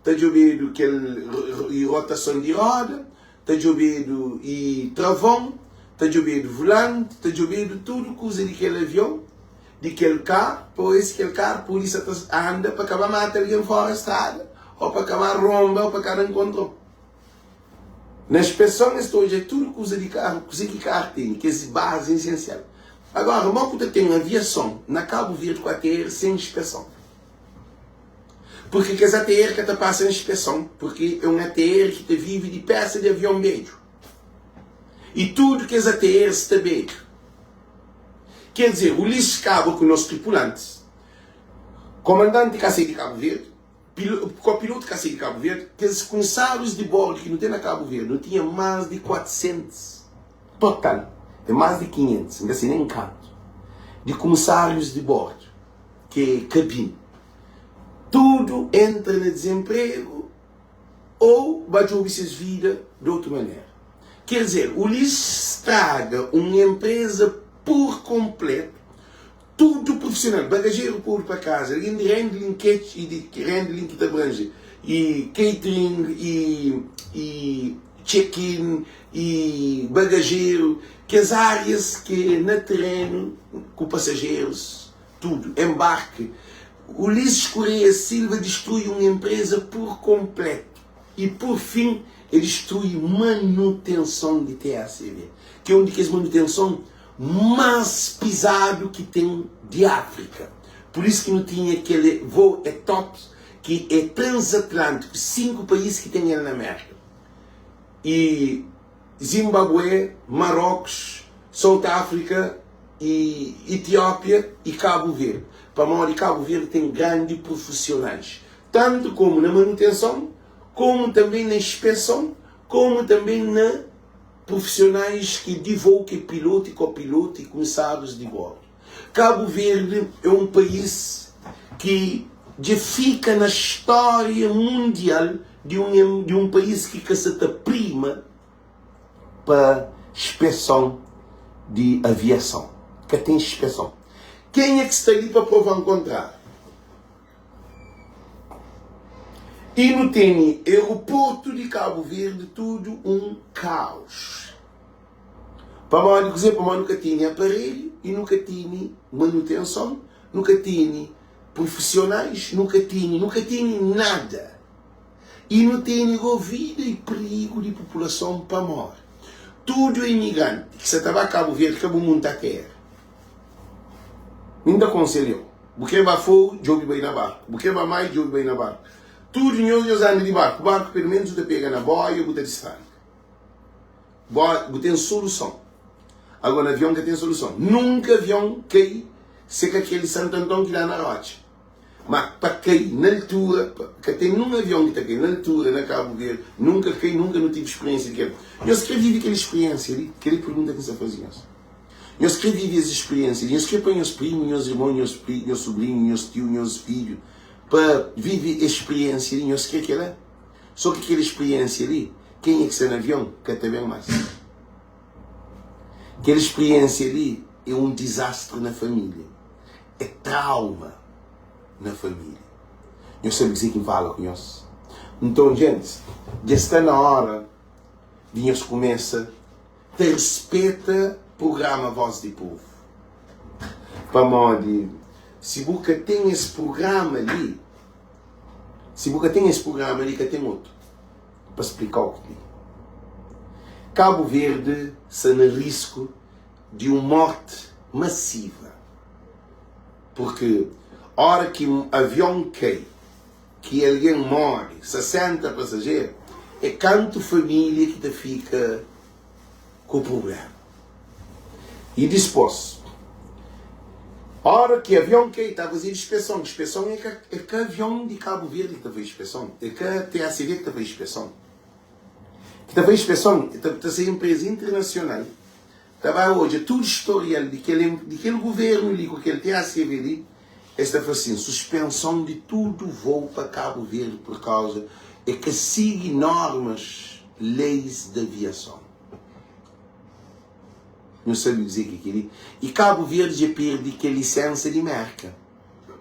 ta djobedu kel i rotason di roda, ta djobedu i travon, ta djobedu vulanti, ta djobedu tudu kuza di kel avion, di kel karu, pa oja si kel karu pudi sa ta anda pa ka ba mata algen fora strada, o pa ka ba ronba, o pa ka da nkontron. Na inspeson es ta odja tudu kuza di karu, kuze ki karu tene, kes bazi esensial. Agora, mo ku ta ten aviason na Kabu Verdi ku ATR sen inspeson? Purki kes ATR ka ta pasa inspeson, purki é un ATR ki ta vive di pesa di avion bedju. I tudu kes ATR sta bedju. Ker dizer, Ulisses kaba ku nos tripulantis, komandanti ka sai di Kabu Verdi, kopilotu ka sai di Kabu Verdi, kes kumisárius di bordu ki nu ten na Kabu Verdi, nu tinha más di 400 total, é más di 500, N ka sai nen kantu, di kumisárius di bordu, ki é kabini. Tudu entra na dizenpregu ô ba djobe ses vida di otu manera. Ker dizer, Ulisses straga un enpreza pur konpletu, tudu prufisional, bagajeru podu pa kaza, algen di handling catch i di handling ki ta abranje i catering i i check-in i bagajeru, kes árias ki é na terenu ku pasajerus. Tudo, embarque. Ulisses Correia Silva destrui um empresa por completo e por fim e destrui manutenson di TACV, ki é um di kes manutenson mas pisado ki tem di África. Por isso ki nu tinha kel voo é top ki é transatlântico, 5 país ki tem el na América. E Zimbabue, Marocos, South Africa e Etiópia e Cabo Verde, pamodi Cabo Verde tem grandi profissionais, tanto como na manutenção, como também na inspeção, como também na profissionais que di voo, que é piloto e copiloto e comissários de bordo. Cabo Verde é um país que dja fica na história mundial di um di um país ki ka sa ta prima pa inspeson di aviason. Ka ten inspeson. Kenha ki sta li pa prova-m kontráriu? I nu tene aeroportu di Kabu Verdi tudu un kaos. Pamodi kuzê? Pamodi nu ka tene aparelhu i nu ka tene manutenson, nu ka tene prufisionais, nu ka tene, nu ka tene nada. I nu tene go vida i prigu di populason pa more. Tudu imigranti ki sa ta ba Kabu Verdi ka bu munta tera. Mi N ta konselhau, bu kre ba Fogo, djobi bai na barku, bu kre ba Mai, djobi bai na barku. Tudu nhos, nhos anda di barku. Barku pelu menus bu ta pega na boia, bu ta distranka. Bo, bu ten soluson. Agora na avion ka ten soluson. Nunka avion kai se ka kel di Santo Anton ki la na rotxa. Ma pa kai na altura, ka ten nun avion ki ta kai na altura na Kabu Verdi, nunka kai, nunka nu tive speriensia di kel. Nhos kre vive kel speriensia li? Kel é pergunta ki N sta faze nhos. Nhos kre vive es speriensia li? Nhos kre pa nhos primu, nhos irmon, nhos pri, nhos subrinhu, nhos tiu, nhos fidju pa vive es speriensia li? Nhos kre kela? So ki kel speriensia li, kenha ki sta na avion ka ta ben mas. Kel speriensia li é un dizastri na familia. É trauma na família. Nhos sabe kuzê ki N fala ku nhos? Nton, gentis, dja sta na óra di nhos kumesa ta rispeta prugrama Voz di Povu. Pamodi si bu ka ten es prugrama li, si bu ka ten es prugrama li, ka ten otu pa splika-u kel-li. Kabu Verdi sta na risku di un morti masiva, purki ora ki avion kai, ki algen móre, 60 pasajeru, é kantu família ki ta fika ku prubléma. I dispôs, ora ki avion kai, ta fazedu inspeson. Inspeson é ka, é ka avion di Kabu Verdi ki ta faze inspeson, é ka TACV ki ta faze inspeson. Ki ta faze inspeson ta ser enpreza internasional, ta ba odja tudu storial di kel di kel guvernu li ku kel TACV li, es ta fla sin, suspenson di tudu vou pa Kabu Verdi pur kauza e ka sigi normas, leis di aviason. Nhos sabe kuzê ki é kel-li? I Kabu Verdi dja perde kel lisensa di Merka.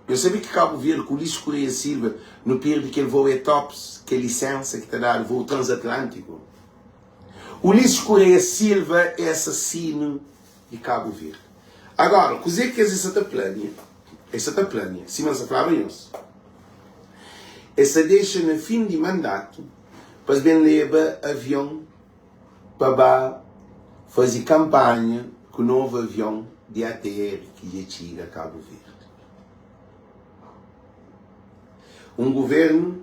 Nhos sabe ki Kabu Verdi ku Ulisses Correia Silva nu perde kel vou ETOPS, kel lisensa ki ta dadu vou transatlantiku. Ulisses Correia Silva é asasinu di Kabu Verdi. Agora, kuzê ki es sa ta plania? Es sa ta plania, sima N sa flaba nhos, es sa dexa na fin di mandatu pa es ben leba avion pa ba faze kanpanha ku novu avion di ATR ki dja txiga Kabu Verdi. Un guvernu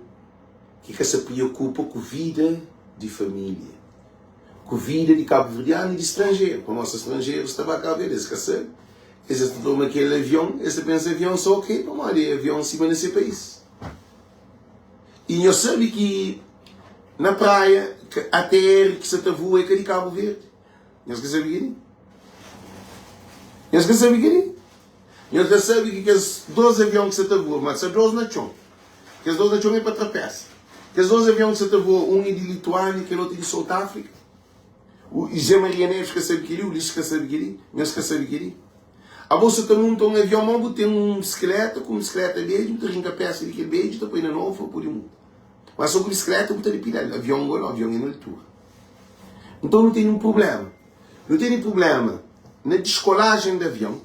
ki ka sa priokupa ku vida di família, ku vida di kabuverdianu i di stranjeru, pamodi se stranjerus ta ba Kabu Verdi es ka sabe. Es es ta toma kel avion, es ta pensa avion sta ok, pamodi é avion sima na se país. I nhos sabe ki na praia ATR ki sa ta voa é ka di Kabu Verdi. Nhos ka sabe kel-li? Nhos ka sabe kel-li? Nhos ka sabe ki kes dos avion ki sa ta voa, ma sa dos na txon. Kes dos na txon é pa tra pésa. Kes dos avion ki sa ta voa, un é di Lituánia, kel otu é di South Áfrika. O Zé Maria Neves ka sabe kel-li, Ulisses ka sabe kel-li, nhos ka sabe kel-li. Abo sa ta munta un avion ma bu ten un bisikleta, ku un bisikleta bedju, bu ta rinka pesa di kel bedju ta poi na novu pa pode munta. Ma so ku bisikleta bu ta dipila-l, avion go no, avion é na altura. Nton nu tene un prublema. Nu tene prublema na diskolajen di avion,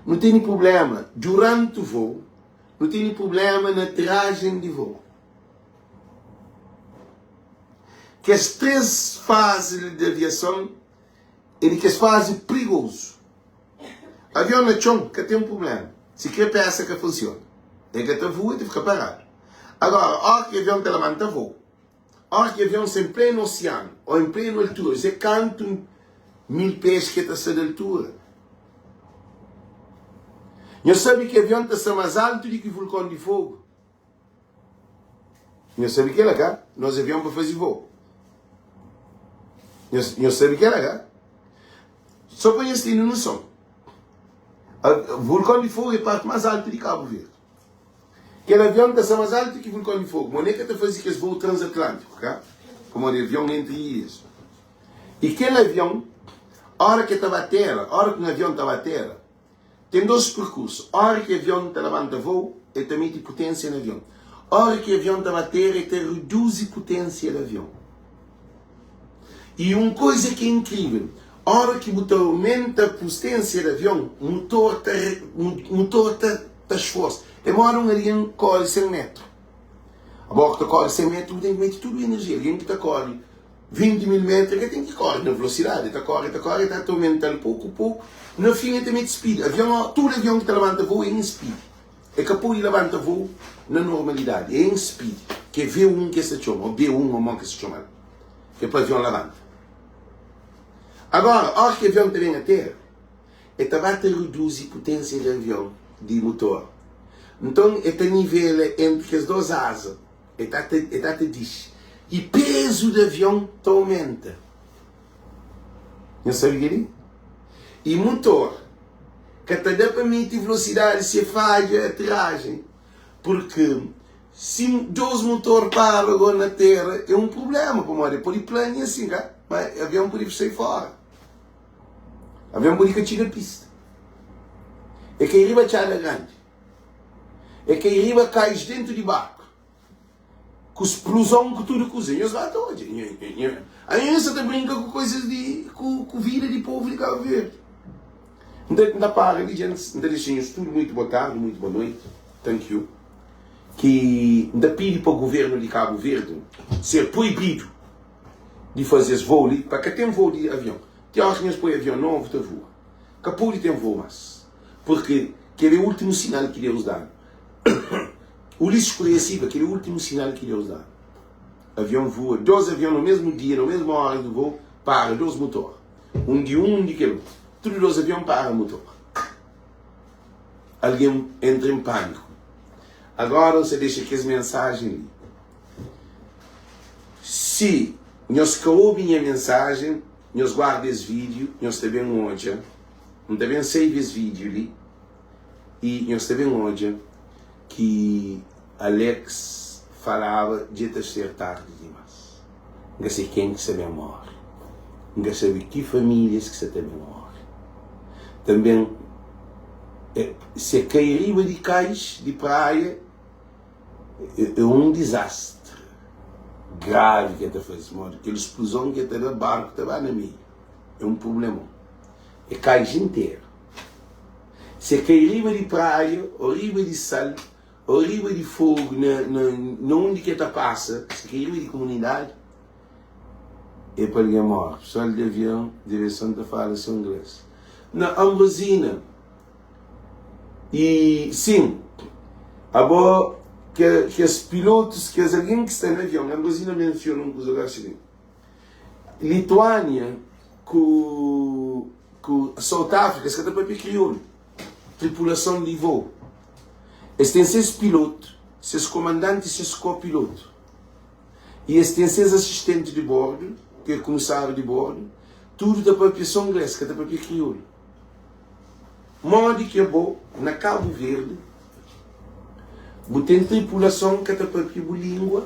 nu tene prublema duranti vou, nu tene prublema na aterajen di vou. Kes 3 fazi li di aviason é di kes fazi prigozu. Avion na txon ka ten prubléma, si kre pésa ka funsiona, el ka ta vua, el ta fika paradu. Agora, óra ki avion ta labanta vou, óra ki avion sta en plenu osianu ô en plenu altura, se kantu mil pexi ki el ta sta di altura. Nhos sabe ki avion ta sta más altu di ki vulkon di fogu. Nhos sabe kela ka? Nos avion pa faze voo. Nhos, nhos sabe kela ka? Só pa nhos tene noson. Vulkon di Fogu é parti más altu di Kabu Verdi. Kel avion ta sta más altu ki Vulkon di Fogu. Moné ka ta faze kes voo transatlántiku, ka? Pamodi avion entri ilhas. I kel avion, ora ki el ta ba tera, ora ki un avion ta ba tera, Ten dos perkursu, óra ki avion ta labanta vou, el ta mete puténsia na avion. Óra ki avion ta ba téra, el ta reduzi puténsia di avion. I un koza ki é inkrível, óra ki bu ta aumenta puténsia di avion, mutor ta mutor ta ta sforsa. É móda un algen kóre 100 métru. Abo ki ta kóre 100 métru, bu ten ki mete tudu enerjia. Algen ki ta kóre 20 mil metru, el ka ten ki kóre na velosidadi, el ta kóre, el ta kóre, el ta aumenta-l poku poku, na fin el ta mete speed. Avion, tudu avion ki ta labanta voo é em speed. El ka pode labanta voo na normalidadi, é em speed, ki é V1 ki es ta txoma, ô B1 ô mo ki es ta txoma-l, ki é pa avion labanta. Agora, óras ki avion ta ben atéra, el ta ba ta reduzi puténsia di avion, di mutor. Nton, el ta nivela entri kes dos aza. El ta ta el ta ta dixi i pezu di avion ta aumenta. Nhos sabe kel-li? I mutor ka ta da pa miti velosidadi si e fadja aterajen, purki si dos mutor para go na tera é un prubléma, pamodi el pode plania asin ka, ma avion pode sai fora, avion pode ka txiga pista, e kai riba txada grandi. E kai riba kais dentu di barku, ku spluzon ku tudu kuza. Nhos ba ta odja. Anho nhos sa ta brinka ku koizas di ku ku vida di povu di Kabu Verdi. N ta N ta para li djentis, N ta dexa nhos tudu muitu boa tardi, muitu boa noiti. Thank you. Ki N ta pidi pa guvernu di Kabu Verdi ser proibidu di faze es vou li, pa ka ten vou di avion. Ti óras ki nhos poi avion novu ta voa. Ka pode ten vou más. Purki kel é últimu sinal ki Deus da-nu. Ulisses Correia Silva, Kel é últimu sinal ki Deus da-nu. Avion voa, dos avion na mesmu dia, na mesmu óra di vou, para dos mutor. Un di un, un di kel otu. Tudu dos avion para mutor. Algen entra en pâniku. Agora N sta dexa kes mensajen li. Si nhos ka obi nha mensajen, nhos guarda es vídiu, nhos ta ben odja. N ta ben save es video li y nhos ta ben odja ki Alex falaba dje ta ser tardi dimas. N ka se ken ki sa ben morre. N ka sabe ki familias ki sa ta ben morre. Tanben se kai riba di kais di praia é un dizastre gravi ke ta faze modi kel spluzon ke ta da barku ta ba na meiu. É un prublemon. É kais interu. Se kai riba di praia, ô riba di sal, ô riba di fogu na, na, na undi ki el ta pasa, se kai riba di kumunidadi, é pa algen móre. Pesoal di avion, di aviason ta fala so ingles. Na Ambrosina, i sin, abo, ke, kes pilotus, kes algen ki sta na avion, Ambrosina mensiona un kuza gosi li. Lituánia ku. Ku South Africa es ka ta papia kriolu. Tripulason di voo. Es ten ses pilotu, ses komandanti i ses ko-pilotu. I es ten ses asistenti di bordu, ki é kumisáriu di bordu. Tudu ta papia so ingles, ka ta papia kriolu. Modi ki abo na Kabu Verdi bu ten tripulason ka ta papia bu lingua,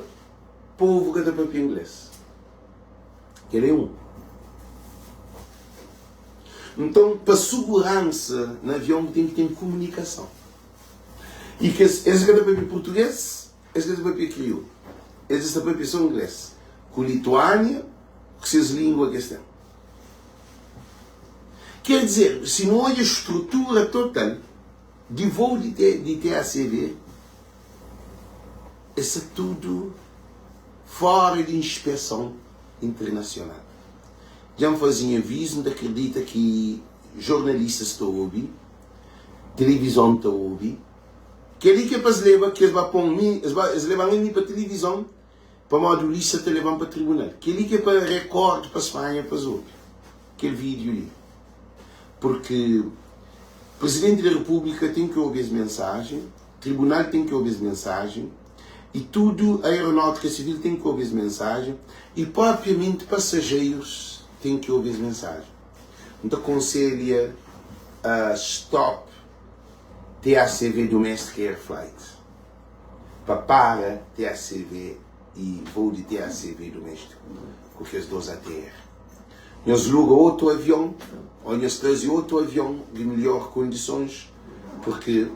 povu ka ta papia ingles? Kel é un. Nton, pa suguransa na avion bu ten ki ten kumunikason. I kes, es ka ta papia purtuges, es ka ta papia kriolu. Es ta papia so ingles ku Lituânia, ku ses lingua ki es ten. Ker dizer, si nu odja strutura total di vou di di TACV, es sta tudu fora di inspeson internasional. Dja N faze nha avizu, N ta kridita ki jornalistas ta obi, tilivizon ta obi. Kel-li ki é pa es leba, ki es ba pô-m mi, es ba, es leba-m ami pa tilivizon, pamodi Ulisses sa ta leba-m pa tribunal. Kel-li ki é pa rekord pa Spanha pa es obi kel vídiu li. Purki Prizidenti di Repúblika ten ki obi es mensajen, tribunal ten ki obi es mensajen, i tudu aeronáutika sivil ten ki obi es mensajen, i propriamenti pasajeirus ten ki obi es mensajen. N ta konselha a stop TACV Domestic Air Flight pa para TACV i vou di TACV doméstiku ku kes 2 ATR. Nhos luga otu avion ô nhos traze otu avion di melhor kondisons purki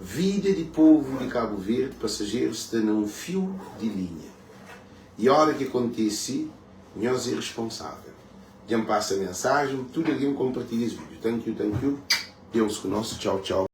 Vida di povu di Kabu Verdi, pasajerus sta na un fiu di linha. I ora ki kontisi, nhos é responsável. Dja N pasa mensajen, tudu algen konpartilha es vídiu. Thank you, thank you. Deus ku nos. Txau, txau.